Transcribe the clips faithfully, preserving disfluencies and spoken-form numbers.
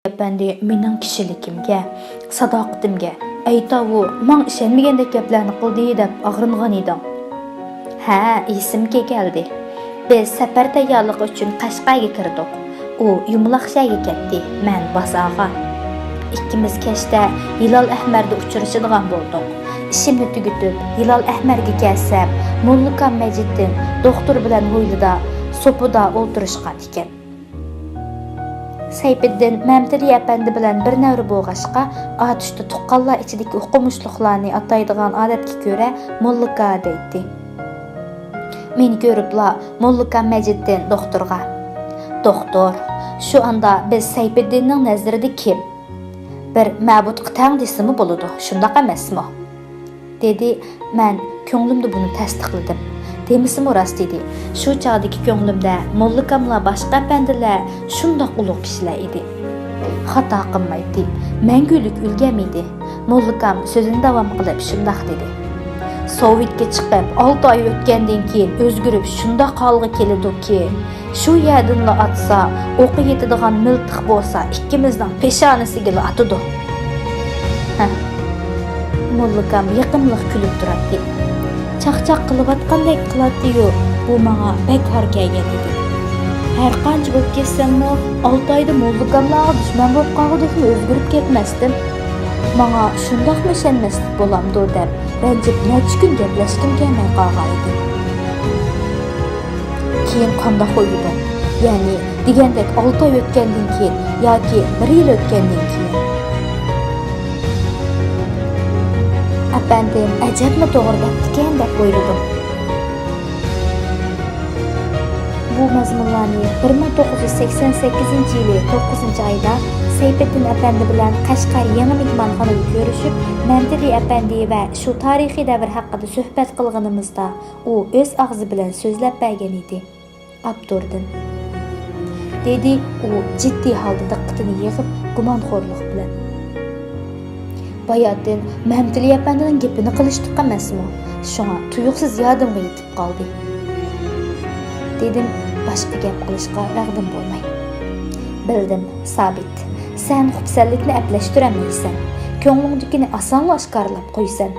ئەپەندى مېنىڭ كىشىلىكىمگە، ساداقىتىمگە، ئەيتاۋۇر، ماڭا ئىشەنمىگەندەك گەپلەرنى قىلدى دەپ ئاغرىنغان ئىدىڭ. ھە، ئېسىمگە كەلدى. بىز سەپەر تەييارلىقى ئۈچۈن قەشقەرگە كىردۇق. ئۇ يۇمىلاق شەھەرگە كەتتى، مەن بازارغا. ئىككىمىز كەچتە ھىلال ئەھمەردە ئۇچرىشىدىغان بولدۇق. ئىشىمنى تۈگىتىپ، ھىلال ئەھمەرگە كەلسەم، موللىكام مەجىتتىن دوختۇر بىلەن ھويلىدا سوپىدا ئولتۇرۇشقان ئىكەن. سەيپىددىن مەمتىلى ئەپەندى بىلەن بىر نەۋرە بولغاچقا، ئاتۇشتا تۇغقانلار ئىچىدىكى ئوقۇمۇشلۇقلارنى ئاتايدىغان ئادەتكە كۆرە موللىكا دەيتتى. مېنى كۆرۈپلا موللىكام مەجىتتىن دوختۇرغا، «دوختۇر، شۇ ئاندا بىز سەيپىددىننىڭ نەزىرىدە كىم؟ بىر مەبۇدقا تەڭ دېسىمۇ بولىدۇ، شۇنداق ئەمەسمۇ؟» دېدى. مەن كۆڭلۈمدە بۇنى تەستىقلىدىم. دېمىسىمۇ راست ئىدى. شۇ چاغدىكى كۆڭلۈمدە موللىكاملار باشقا ئەپەندىلەر شۇنداق ئۇلۇغ كىشىلەر ئىدى. خاتا قىلمايتتى. مەڭگۈلۈك ئۈلگەم ئىدى. موللىكام سۆزىنى داۋام قىلىپ شۇنداق دېدى. سوۋېتكە چىقىپ ئالتە ئاي ئۆتكەندىن كېيىن ئۆزگىرىپ شۇنداق ھالغا كېلىدۇكى، شۇ يەردىنلا ئاتسا، ئوقى يېتىدىغان مىلتىق بولسا، ئىككىمىزنىڭ پېشانىسىگىلا ئاتىدۇ. ھە. موللىكام يېقىملىق كۈلۈپ تۇراتتى. چاقچاق قىلىۋاتقاندەك قىلاتتىيۇ، بۇ ماڭا بەك ھار كەلگەن ئىدى. ھەرقانچە بولۇپ كەتسەممۇ، ئالتە ئايدا موللىكاملارغا دۈشمەن بولۇپ قالغۇدەكمۇ ئۆزگىرىپ كەتمەستىم. ماڭا شۇنداقمۇ ئىشەنمەسلىك بولامدۇ دەپ، رەنجىپ نەچچە كۈن گەپلەشكۈم كەلمەي قالغانىدى. كېيىن قانداق ئويلىدىڭ؟ يەنى دېگەندەك ئالتە ئاي ئۆتكەندىن كېيىن ياكى بىر يىل ئۆتكەندىن كېيىن؟ ئەپەندىم ئەجەبمۇ توغرا دەپتىكەن دەپ ئويلىدىم. بۇ مەزمۇنلارنى بىر مىڭ توققۇز يۈز سەكسەن سەككىزىنچى يىلى توققۇزىنچى ئايدا سەيپىددىن ئەپەندى بىلەن قەشقەر يېڭى مېھمانخانىدا كۆرۈشۈپ، مەمتىلى ئەپەندى ۋە شۇ تارىخىي دەۋر ھەققىدە سۆھبەت قىلغىنىمىزدا، ئۇ ئۆز ئاغزى بىلەن سۆزلەپ بەرگەن ئىدى. ئاپتوردىن. دېدى ئۇ جىددىي ھالدا دىققىتىنى يىغىپ، گۇمانخورلۇق بىلەن. باياتىن مەمتىلى ئەپەندىنىڭ گېپىنى قىلىشتۇق ئەمەسمۇ؟ شۇڭا تۇيۇقسىز يادىمغا يېتىپ قالدى. دېدىم باشقا گەپ قىلىشقا رەغدىم بولماي. بىلدىم، سابىت، سەن خۇپسەنلىكنى ئەپلەشتۈرەلمەيسەن. كۆڭلۈڭدىكىنى ئاسانلا ئاشكارىلاپ قويىسەن.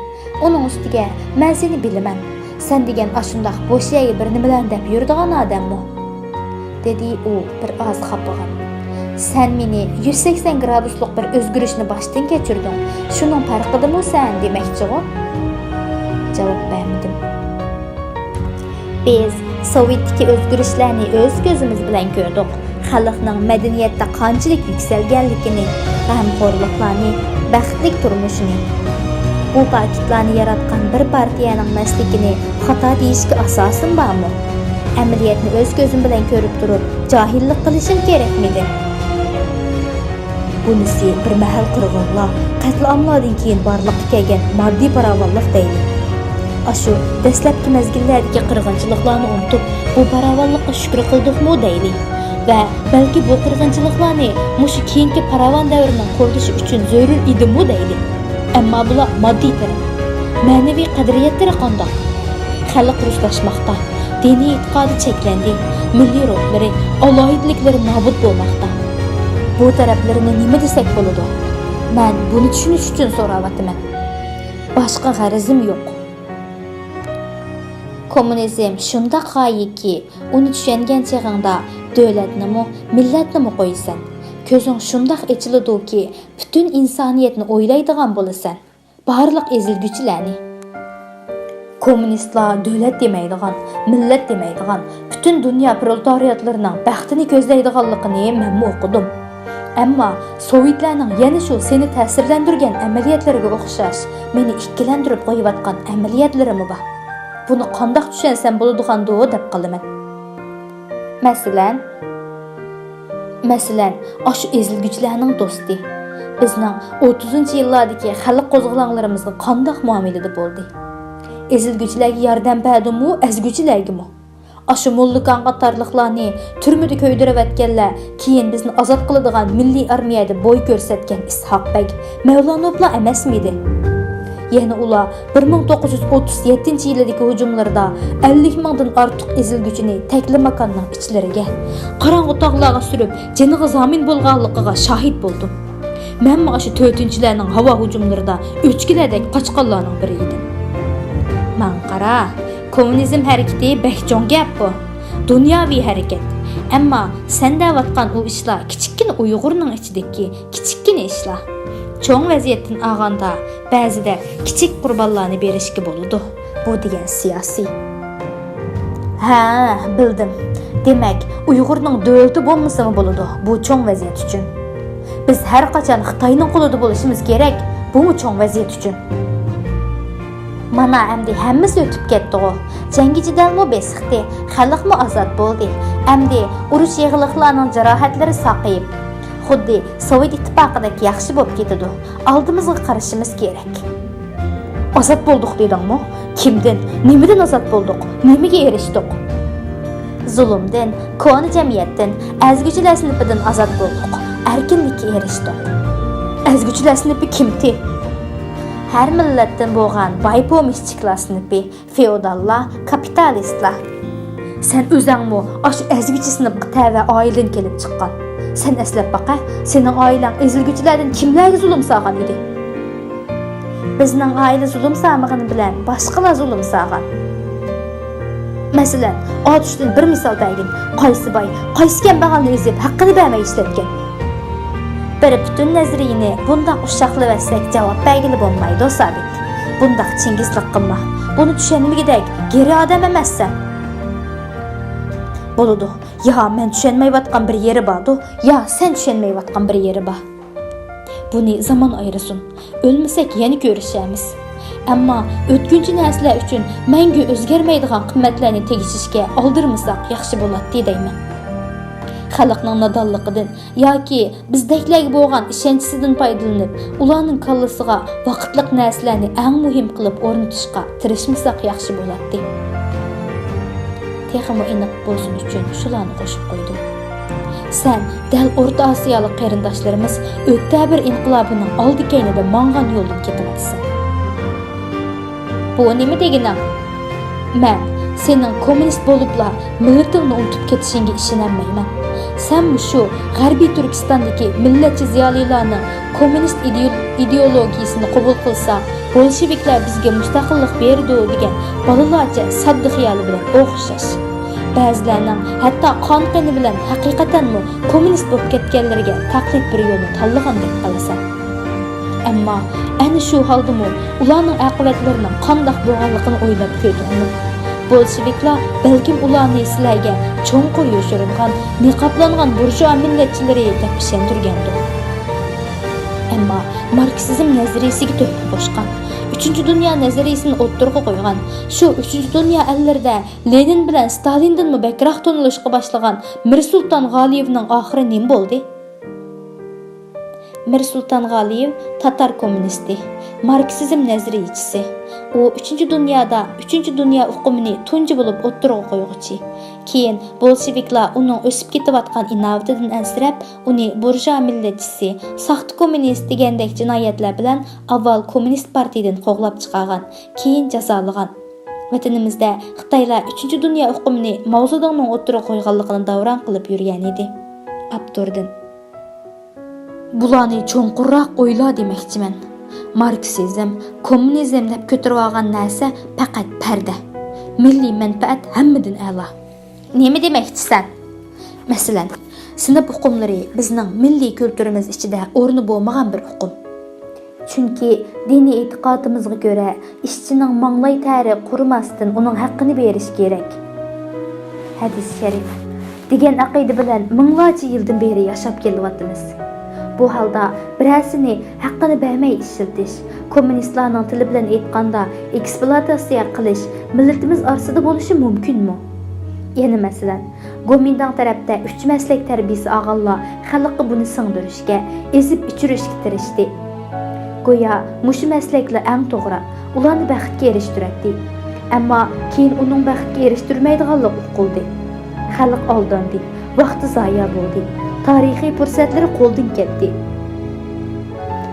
ئۇنىڭ ئۈستىگە مەن سېنى بىلىمەن. سەن دېگەن ئاشۇنداق بوش يەرگە بىرنېمىلەرنى دەپ يۈرىدىغان ئادەممۇ؟ دېدى ئۇ بىر ئاز خاپىغان. سەن مېنى يۈز سەكسەن گرادۇسلۇق بىر ئۆزگىرىشنى باشتىن كەچۈردۈڭ، شۇنىڭ پەرقىدىمۇ سەن دېمەكچىغۇ؟ جاۋاب بەرمىدىم. بىز سوۋېتتىكى ئۆزگىرىشلەرنى ئۆز كۆزىمىز بىلەن كۆردۇق. خەلقنىڭ مەدەنىيەتتە قانچىلىك يۈكسەلگەنلىكىنى، غەمخورلۇقلارنى، بەختلىك تۇرمۇشىنى. بۇ پاكىتلارنى ياراتقان بىر پارتىيەنىڭ مەسلىكىنى خاتا دېيىشكە ئاساسىم بارمۇ؟ ئەمەلىيەتنى ئۆز كۆزۈم بىلەن كۆرۈپ تۇرۇپ، جاھىللىق قىلىشىم كېرەكمىدى؟ بۇنىسى بىر مەھەل قىرغىنلار، قەتلىئاملاردىن كېيىن بارلىققا كەلگەن ماددىي پاراۋانلىق دەيلى. ئاشۇ دەسلەپكى مەزگىللەردىكى قىرغىنچىلىقلارنى ئۇنتۇپ، بۇ پاراۋانلىققا شۈكرى قىلدۇقمۇ دەيلى. ۋە بەلكى بۇ قىرغىنچىلىقلارنى مۇشۇ كېيىنكى پاراۋان دەۋرىنىڭ قۇرۇلۇشى ئۈچۈن زۆرۈر ئىدىمۇ دەيلى. ئەمما بۇلار ماددىي تەرەپ. مەنىۋى قەدرىيەتلىرى قانداق؟ خەلق رۇسلاشماقتا، دىنىي ئېتىقادى چەكلەندى، مىللىي روھلىرى، ئالاھىدىلىكلىرى نابۇت بولماقتا. بۇ تەرەپلىرىنى نېمە دېسەك بولىدۇ؟ مەن بۇنى چۈشىنىش ئۈچۈن سوراۋاتىمەن. باشقا غەرىزىم يوق. كوممۇنىزم شۇنداق غايىكى، ئۇنى چۈشەنگەن چېغىڭدا دۆلەتنىمۇ، مىللەتنىمۇ قويىسەن. كۆزۈڭ شۇنداق ئېچىلىدۇكى، پۈتۈن ئىنسانىيەتنى ئويلايدىغان بولىسەن. بارلىق ئېزىلگۈچىلەرنى. كوممۇنىستلار دۆلەت دېمەيدىغان، مىللەت دېمەيدىغان، پۈتۈن دۇنيا پرولېتارىياتلىرىنىڭ بەختىنى كۆزلەيدىغانلىقىنى مەنمۇ ئوقۇدۇم. ئەمما سوۋېتلارنىڭ يەنە شۇ سېنى تەسىرلەندۈرگەن ئەمەلىيەتلىرىگە ئوخشاش مېنى ئىككىلەندۈرۈپ قويۇۋاتقان ئەمەلىيەتلىرىمۇ بار. بۇنى قانداق چۈشەنسەم بولىدىغاندۇ دەپ قالىمەن. مەسىلەن، مەسىلەن، ئاشۇ ئېزىلگۈچىلەرنىڭ دوستى، بىزنىڭ ئوتتۇزىنچى يىللاردىكى خەلق قوزغىلاڭلىرىمىزغا قانداق مۇئامىلىدە بولدى؟ ئېزىلگۈچىلەرگە ياردەم بەردىمۇ، ئەزگۈچىلەرگىمۇ؟ ئاشۇ موللىكان قاتارلىقلارنى تۈرمىدە كۆيدۈرۈۋەتكەنلەر كېيىن بىزنى ئازاد قىلىدىغان مىللىي ئارمىيەدە بوي كۆرسەتكەن ئىسھاق بەگ، مەۋلانوفلار ئەمەسمىدى؟ يەنە ئۇلار بىر مىڭ توققۇز يۈز ئوتتۇز يەتتىنچى يىلىدىكى ھۇجۇملىرىدا ئەللىك مىڭدىن ئارتۇق ئېزىلگۈچىنى تەكلىماكاننىڭ ئىچلىرىگە، قاراڭغۇ تاغلارغا سۈرۈپ، جېنىغا زامىن بولغانلىقىغا شاھىت بولدۇم. مەنمۇ ئاشۇ تۆتىنچىلەرنىڭ ھاۋا ھۇجۇملىرىدا ئۆچكىلەردەك قاچقانلارنىڭ بىرى ئىدىم. ماڭا قارا، كوممۇنىزم ھەرىكىتى بەك چوڭ گەپ بۇ. دۇنياۋى ھەرىكەت. ئەمما سەن دەۋاتقان ئۇ ئىشلار كىچىككىنە ئۇيغۇرنىڭ ئىچىدىكى كىچىككىنە ئىشلار. چوڭ ۋەزىيەتتىن ئالغاندا، بەزىدە كىچىك قۇربانلارنى بېرىشكە بولىدۇ. بۇ دېگەن سىياسىي. ھە، بىلدىم. دېمەك، ئۇيغۇرنىڭ دۆلىتى بولمىسىمۇ بولىدۇ، بۇ چوڭ ۋەزىيەت ئۈچۈن. بىز ھەر قاچان خىتاينىڭ قولىدا بولۇشىمىز كېرەك، بۇمۇ چوڭ ۋەزىيەت ئۈچۈن. مانا ئەمدى ھەممىسى ئۆتۈپ كەتتىغۇ. جەڭگى جېدەلمۇ بېسىقتى، خەلقمۇ ئازاد بولدى. ئەمدى ئۇرۇش يېغىلىقلارنىڭ جاراھەتلىرى ساقىيىپ، خۇددى سوۋېت ئىتتىپاقىدەك ياخشى بولۇپ كېتىدۇ. ئالدىمىزغا قارىشىمىز كېرەك. ئازاد بولدۇق دېدىڭمۇ؟ كىمدىن، نېمىدىن ئازاد بولدۇق؟ نېمىگە ئېرىشتۇق؟ زۇلۇمدىن، كونا جەمئىيەتتىن، ئەزگۈچىلەر سىنىپىدىن ئازاد بولدۇق. ئەركىنلىككە ئېرىشتۇق. ئەزگۈچىلەر سىنىپى كىمتى؟ ھەر مىللەتتىن بولغان باي پومېشچىكلار سىنىپى، فېئوداللار، كاپىتالىستلار. سەن ئۆزەڭمۇ ئاشۇ ئەزگۈچى سىنىپقا تەۋە ئائىلىدىن كېلىپ چىققان. سەن ئەسلەپ باقە، سېنىڭ ئائىلەڭ ئېزىلگۈچىلەردىن كىملەرگە زۇلۇم سالغان ئىدى؟ بىزنىڭ ئائىلە زۇلۇم سالمىغىنى بىلەن باشقىلار زۇلۇم سالغان. مەسىلەن، ئاتۇشتىن بىر مىسال بەرگىن، قايسى باي، قايسى كەمبەغەلنى ئېزىپ، ھەققىنى بەرمەي ئىشلەتكەن؟ بىر پۈتۈن نەزەرىيىنى بۇنداق ئۇششاقلىۋەتسەك، جاۋاب بەرگىلى بولمايدۇ، سابىت. بۇنداق چىڭگىزلىق قىلما. بۇنى چۈشەنمىگۈدەك گېرى ئادەم ئەمەسسەن. بولىدۇ. يا مەن چۈشەنمەيۋاتقان بىر يېرى باردۇ، يا سەن چۈشەنمەيۋاتقان بىر يېرى بار. بۇنى زامان ئايرىسۇن. ئۆلمىسەك يەنە كۆرۈشەرمىز. ئەمما ئۆتكۈنچى نەرسىلەر ئۈچۈن مەڭگۈ ئۆزگەرمەيدىغان قىممەتلەرنى تېگىشىشكە ئالدىرىمىساق ياخشى بولاتتى دەيمەن. خەلقنىڭ نادانلىقىدىن ياكى بىزدەكلەرگە بولغان ئىشەنچىسىدىن پايدىلىنىپ، ئۇلارنىڭ كاللىسىغا ۋاقىتلىق نەرسىلەرنى ئەڭ مۇھىم قىلىپ ئورنىتىشقا تىرىشمىساق ياخشى بولاتتى. تېخىمۇ ئېنىق بولسۇن ئۈچۈن شۇلارنى قوشۇپ قويدۇم. سەن دەل ئورتا ئاسىيالىق قېرىنداشلىرىمىز ئۆكتەبىر ئىنقىلابىنىڭ ئالدى-كەينىدە ماڭغان يولدىن كېتىۋاتىسەن. بۇ نېمە دېگىنىڭ؟ مەن سېنىڭ كوممۇنىست بولۇپلا مىللىتىڭنى ئۇنتۇپ كېتىشىڭگە ئىشىنەلمەيمەن. سەن مۇشۇ غەربىي تۈركىستاندىكى مىللەتچى زىيالىيلارنىڭ كوممۇنىست ئىدېئو-، ئىدېئولوگىيىسىنى قوبۇل قىلسا، بولشېۋىكلار بىزگە مۇستەقىللىق بېرىدۇ دېگەن بالىلارچە ساددا خىيالى بىلەن ئوخشاش. بەزىلەرنىڭ ھەتتا قان-قېنى بىلەن ھەقىقەتەنمۇ كوممۇنىست بولۇپ كەتكەنلىرىگە تەقلىد بىر يولنى تاللىغاندەك قىلىسەن. ئەمما ئەنە شۇ ھالدىمۇ ئۇلارنىڭ ئاقىۋەتلىرىنىڭ قانداق بولغانلىقىنى ئويلاپ كۆردۈڭمۇ؟ بولشېۋىكلار بەلكىم ئۇلارنى سىلەرگە چوڭقۇر يوشۇرۇنغان، نىقابلانغان بۇرژۇئا مىللەتچىلىرى دەپ ئىشەندۈرگەندۇ. ئەمما ماركسىزم نەزەرىيىسىگە تۆھپە قوشقان، ئۈچىنچى دۇنيا نەزەرىيىسىنى ئوتتۇرىغا قويغان، شۇ ئۈچىنچى دۇنيا ئەللىرىدە لېنىن بىلەن ستالىندىنمۇ بەكرەك تونۇلۇشقا باشلىغان مىرسۇلتان غالىيېۋنىڭ ئاخىرى نېمە بولدى؟ مىرسۇلتان غالىيېۋ تاتار كوممۇنىستى، ماركسىزم نەزەرىيىچىسى. ئۇ ئۈچىنچى دۇنيادا ئۈچىنچى دۇنيا ئۇقۇمىنى تۇنجى بولۇپ ئوتتۇرىغا قويغۇچى. كېيىن بولشېۋىكلار ئۇنىڭ ئۆسۈپ كېتىۋاتقان ئىناۋىتىدىن ئەنسىرەپ، ئۇنى بۇرژۇئا مىللەتچىسى، ساختا كوممۇنىست دېگەندەك جىنايەتلەر بىلەن ئاۋۋال كوممۇنىست پارتىيىدىن قوغلاپ چىقارغان، كېيىن جازالىغان. ۋەتىنىمىزدە خىتايلار ئۈچىنچى دۇنيا ئۇقۇمىنى ماۋزېدۇڭنىڭ ئوتتۇرىغا قويغانلىقىنى داۋراڭ قىلىپ يۈرگەنىدى. ئاپتوردىن. بۇلارنى چوڭقۇرراق ئويلا دېمەكچىمەن. ماركسىزم، كوممۇنىزم دەپ كۆتۈرۈۋالغان نەرسە پەقەت پەردە. مىللىي مەنپەئەت ھەممىدىن ئەلا. نېمە دېمەكچىسەن؟ مەسىلەن، سىنىپ ئۇقۇملىرى بىزنىڭ مىللىي كۈلتۈرىمىز ئىچىدە ئورنى بولمىغان بىر ئۇقۇم. چۈنكى دىنىي ئېتىقادىمىزغا كۆرە، ئىشچىنىڭ ماڭلاي تەرى قۇرۇماستىن ئۇنىڭ ھەققىنى بېرىش كېرەك. ھەدىس شەرىپ. دېگەن ئەقىدە بىلەن مىڭلارچە يىلدىن بېرى ياشاپ كېلىۋاتىمىز. بۇ ھالدا بىرەرسىنى ھەققىنى بەرمەي ئىشلىتىش، كوممۇنىستلارنىڭ تىلى بىلەن ئېيتقاندا، ئېكسپلۇئاتاتسىيە قىلىش مىللىتىمىز ئارىسىدا بولۇشى مۇمكىنمۇ؟ يەنە مەسىلەن، گومىنداڭ تەرەپتە ئۈچ مەسلەك تەربىيىسى ئالغانلار خەلققە بۇنى سىڭدۈرۈشكە، ئېزىپ ئىچۈرۈشكە تىرىشتى. گويا مۇشۇ مەسلەكلا ئەڭ توغرا، ئۇلارنى بەختكە ئېرىشتۈرەتتى. ئەمما كېيىن ئۇنىڭ بەختكە ئېرىشتۈرمەيدىغانلىقى ئۇقۇلدى. خەلق ئالداندى، ۋاقتى زايە بولدى، تارىخىي پۇرسەتلىرى قولدىن كەتتى.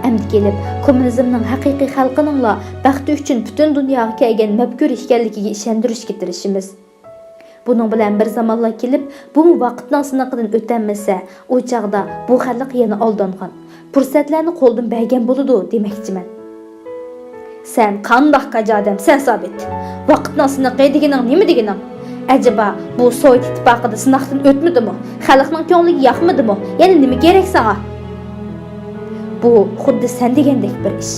ئەمدى كېلىپ، كوممۇنىزمنىڭ ھەقىقىي خەلقنىڭلا بەختى ئۈچۈن پۈتۈن دۇنياغا كەلگەن مەپكۇرە ئىكەنلىكىگە ئىشەندۈرۈشكە تىرىشىمىز. بۇنىڭ بىلەن بىر زامانلار كېلىپ، بۇمۇ ۋاقىتنىڭ سىنىقىدىن ئۆتەلمىسە، ئۇ چاغدا بۇ خەلق يەنە ئالدانغان، پۇرسەتلەرنى قولدىن بەرگەن بولىدۇ دېمەكچىمەن. سەن قانداق كاج ئادەمسەن، سابىت؟ ۋاقىتنىڭ سىنىقى دېگىنىڭ نېمە دېگىنىڭ؟ ئەجەبا، بۇ سوۋېت ئىتتىپاقىدا سىناقتىن ئۆتمىدىمۇ؟ خەلقنىڭ كۆڭلىگە ياقمىدىمۇ؟ يەنە نېمە كېرەك ساڭا؟ بۇ خۇددى سەن دېگەندەك بىر ئىش.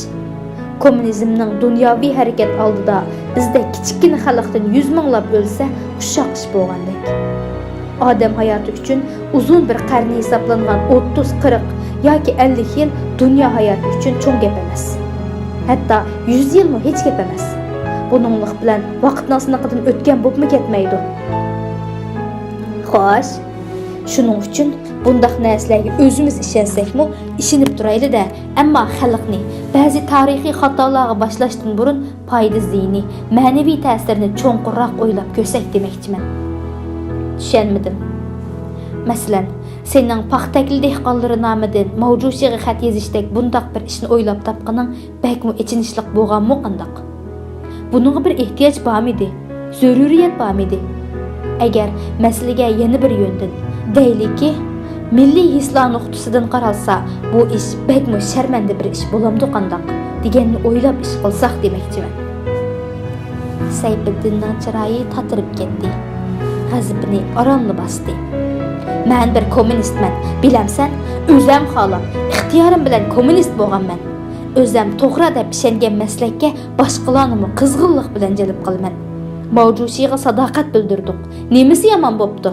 كوممۇنىزمنىڭ دۇنياۋى ھەرىكەت ئالدىدا بىزدەك كىچىككىنە خەلقتىن يۈز مىڭلاپ ئۆلسە، ئۇششاق ئىش بولغاندەك. ئادەم ھاياتى ئۈچۈن ئۇزۇن بىر قەرن ھېسابلانغان ئوتتۇز، قىرىق ياكى ئەللىك يىل دۇنيا ھاياتى ئۈچۈن چوڭ گەپ ئەمەس. ھەتتا يۈز يىلمۇ ھېچ گەپ ئەمەس. بۇنىڭلىق بىلەن ۋاقىتنىڭ سىنىقىدىن ئۆتكەن بوپمۇ كەتمەيدۇ. خوش، شۇنىڭ ئۈچۈن بۇنداق نەرسىلەرگە ئۆزىمىز ئىشەنسەكمۇ، ئىشىنىپ تۇرايلى-دە، ئەمما خەلقنى بەزى تارىخىي خاتالارغا باشلاشتىن بۇرۇن پايدا-زىيىنى، مەنىۋى تەسىرىنى چوڭقۇرراق ئويلاپ كۆرسەك دېمەكچىمەن. چۈشەنمىدىم. مەسىلەن، سېنىڭ پاختەكلى دېھقانلىرى نامىدىن ماۋجۇشىغا خەت يېزىشتەك بۇنداق بىر ئىشنى ئويلاپ تاپقىنىڭ بەكمۇ ئېچىنىشلىق بولغانمۇ قانداق؟ بۇنىڭغا بىر ئېھتىياج بارمىدى؟ زۆرۈرىيەت بارمىدى؟ ئەگەر مەسىلىگە يەنە بىر يۆندىن، دەيلىكى، مىللىي ھېسلار نۇقتىسىدىن قارالسا، بۇ ئىش بەكمۇ شەرمەندە بىر ئىش بولامدۇ قانداق، دېگەننى ئويلاپ ئىش قىلساق دېمەكچىمەن. سەيپىددىننىڭ چىرايى تاتىرىپ كەتتى. غەزىپىنى ئارانلا باستى. مەن بىر كوممۇنىستمەن، بىلەمسەن؟ ئۆزەم خالاپ، ئىختىيارىم بىلەن كوممۇنىست بولغانمەن. ئۆزەم توغرا دەپ ئىشەنگەن مەسلەككە باشقىلارنىمۇ قىزغىنلىق بىلەن جەلپ قىلىمەن. ماۋجۇشىغا ساداقەت بىلدۈردۇق. نېمىسى يامان بوپتۇ؟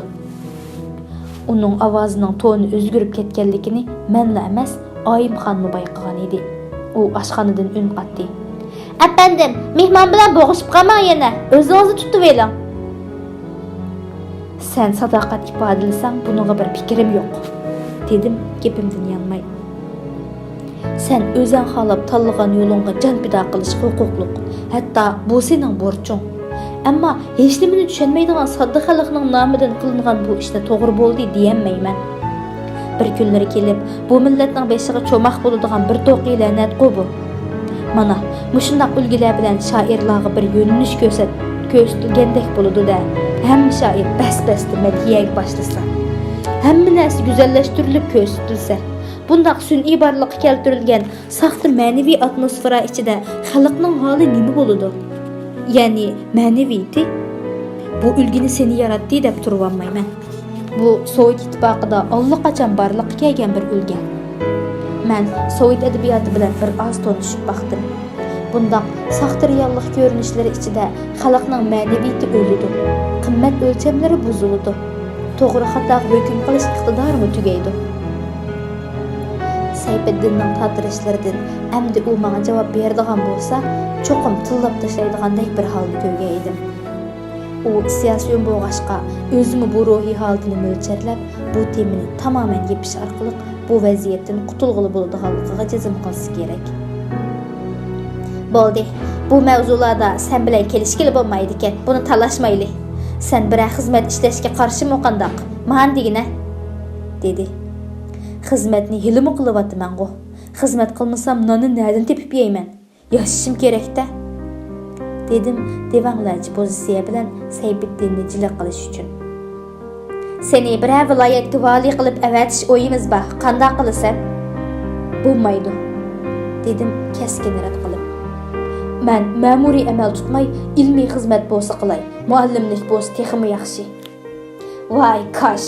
ئۇنىڭ ئاۋازىنىڭ تونى ئۆزگىرىپ كەتكەنلىكىنى مەنلا ئەمەس، ئايىمخانمۇ بايقىغان ئىدى. ئۇ ئاشخانىدىن ئۈن قاتتى. ئەپەندىم، مېھمان بىلەن بوغۇشۇپ قالماڭ يەنە، ئۆزىڭىزنى تۇتۇۋېلىڭ. سەن ساداقەت ئىپادىلىسەڭ، بۇنىڭغا بىر پىكرىم يوق، دېدىم گېپىمدىن يانماي. سەن ئۆزەڭ خالاپ تاللىغان يولۇڭغا جان پىدا قىلىشقا ھوقۇقلۇق. ھەتتا بۇ سېنىڭ بۇرچۇڭ. ئەمما ھېچنېمىنى چۈشەنمەيدىغان ساددا خەلقنىڭ نامىدىن قىلىنغان بۇ ئىشنى توغرا بولدى دېيەلمەيمەن. بىر كۈنلىرى كېلىپ، بۇ مىللەتنىڭ بېشىغا چوماق بولىدىغان بىر توقى لەنەتقۇ بۇ. مانا، مۇشۇنداق ئۈلگىلەر بىلەن شائىرلارغا بىر يۆنىلىش كۆرسەت-، كۆرسىتىلگەندەك بولىدۇ-دە. ھەممە شائىر بەس-بەستە مەدھىيەگە باشلىسا، ھەممە نەرسە گۈزەللەشتۈرۈلۈپ كۆرسىتىلسە، بۇنداق سۈنئىي بارلىققا كەلتۈرۈلگەن ساختا مەنىۋى ئاتموسفېرا ئىچىدە خەلقنىڭ ھالى نېمە بولىدۇ؟ يەنى مەنىۋىيىتى؟ بۇ ئۈلگىنى سېنى ياراتتى دەپ تۇرۇۋالمايمەن. بۇ سوۋېت ئىتتىپاقىدا ئاللىقاچان بارلىققا كەلگەن بىر ئۈلگە. مەن سوۋېت ئەدەبىياتى بىلەن بىر ئاز تونۇشۇپ باقتىم. بۇنداق ساختا رېئاللىق كۆرۈنۈشلىرى ئىچىدە خەلقنىڭ مەنىۋىيىتى ئۆلىدۇ، قىممەت ئۆلچەملىرى بۇزۇلىدۇ، توغرا خاتاغا ھۆكۈم قىلىش ئىقتىدارىمۇ تۈگەيدۇ. سەيپىددىننىڭ تاتىرىشلىرىدىن ئەمدى ئۇ ماڭا جاۋاب بېرىدىغان بولسا، چوقۇم تىللاپ تاشلايدىغاندەك بىر ھالنى كۆرگەن ئىدىم. ئۇ سىياسىيون بولغاچقا، ئۆزىمۇ بۇ روھىي ھالىتىنى مۆلچەرلەپ، بۇ تېمىنى تامامەن يېپىش ئارقىلىق بۇ ۋەزىيەتتىن قۇتۇلغىلى بولىدىغانلىقىغا جەزم قىلسا كېرەك. بولدى، بۇ مەۋزۇلاردا سەن بىلەن كېلىشكىلى بولمايدىكەن، بۇنى تالاشمايلى. سەن بىرەر خىزمەت ئىشلەشكە قارشىمۇ قانداق؟ مانا دېگىنە، دېدى. خىزمەتنى ھېلىمۇ قىلىۋاتىمەنغۇ. خىزمەت قىلمىسام ناننى نەدىن تېپىپ يەيمەن؟ ياشىشىم كېرەك-دە، دېدىم دېۋەڭلەرچە پوزىتسىيە بىلەن سەيپىددىننى جىلە قىلىش ئۈچۈن. سېنى بىرەر ۋىلايەتكە ۋالىي قىلىپ ئەۋەتىش ئويىمىز بار، قانداق قىلىسەن؟ بولمايدۇ، دېدىم كەسكىن رەت قىلىپ. مەن مەمۇرىي ئەمەل تۇتماي، ئىلمىي خىزمەت بولسا قىلاي، مۇئەللىملىك بولسا تېخىمۇ ياخشى. ۋاي كاش!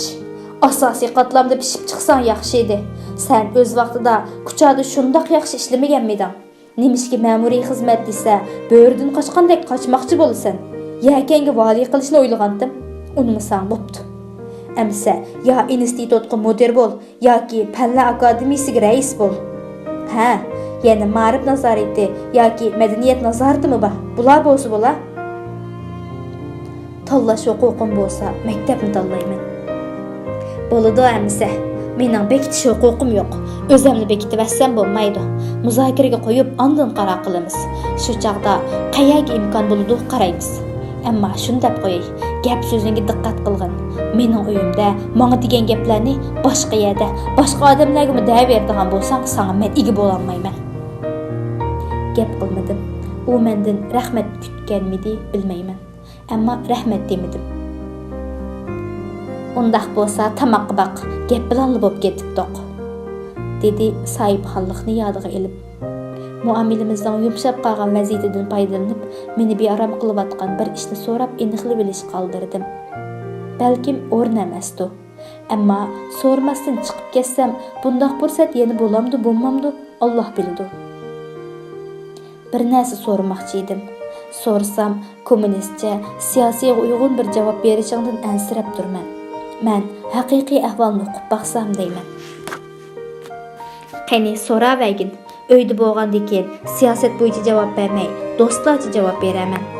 ئاساسىي قاتلامدا پىشىپ چىقساڭ ياخشى ئىدى. سەن ئۆز ۋاقتىدا كۇچادا شۇنداق ياخشى ئىشلىمىگەنمىدىڭ؟ نېمىشقا مەمۇرىي خىزمەت دېسە، بۆرىدىن قاچقاندەك قاچماقچى بولىسەن؟ يەكەنگە ۋالىي قىلىشنى ئويلىغانتىم. ئۇنىمىساڭ بوپتۇ. ئەمىسە يا ئىنستىتۇتقا مۇدىر بول، ياكى پەنلەر ئاكادېمىيىسىگە رەئىس بول. ھە، يەنە مائارىپ نازارىتى ياكى مەدەنىيەت نازارىتىمۇ بار. بۇلار بولسا بولا. تاللاش ھوقۇقۇم بولسا، مەكتەپنى تاللايمەن. بولىدۇ ئەمىسە، مېنىڭ بېكىتىش ھوقۇقۇم يوق. ئۆزەملا بېكىتىۋەتسەم بولمايدۇ. مۇزاكىرىگە قويۇپ، ئاندىن قارار قىلىمىز. شۇ چاغدا قەيەرگە ئىمكان بولىدۇ، قارايمىز. ئەمما شۇنى دەپ قوياي، گەپ سۆزۈڭگە دىققەت قىلغىن. مېنىڭ ئۆيۈمدە ماڭا دېگەن گەپلەرنى باشقا يەردە، باشقا ئادەملەرگىمۇ دەۋېرىدىغان بولساڭ، ساڭا مەن ئىگە بولالمايمەن. گەپ قىلمىدىم. ئۇ مەندىن رەھمەت كۈتكەنمىدى، بىلمەيمەن. ئەمما رەھمەت دېمىدىم. ئۇنداق بولسا تاماققا باق، گەپ بىلەنلا بولۇپ كېتىپتۇق، دېدى ساھىبخانلىقنى يادىغا ئېلىپ. مۇئامىلىمىزنىڭ يۇمشاپ قالغان ۋەزىيىتىدىن پايدىلىنىپ، مېنى بىئارام قىلىۋاتقان بىر ئىشنى سوراپ ئېنىقلىۋېلىشقا ئالدىرىدىم. بەلكىم ئورۇن ئەمەستۇ. ئەمما سورىماستىن چىقىپ كەتسەم، بۇنداق پۇرسەت يەنە بولامدۇ، بولمامدۇ، ئاللا بىلىدۇ. بىر نەرسە سورىماقچى ئىدىم. سورىسام، كوممۇنىستچە، سىياسىيغا ئۇيغۇن بىر جاۋاب بېرىشىڭدىن ئەنسىرەپ تۇرىمەن. مەن ھەقىقىي ئەھۋالنى ئۇقۇپ باقسام دەيمەن. قېنى، سوراۋەرگىن. ئۆيدە بولغاندىكىن سىياسەت بويىچە جاۋاب بەرمەي، دوستلارچە جاۋاب بېرەرمەن.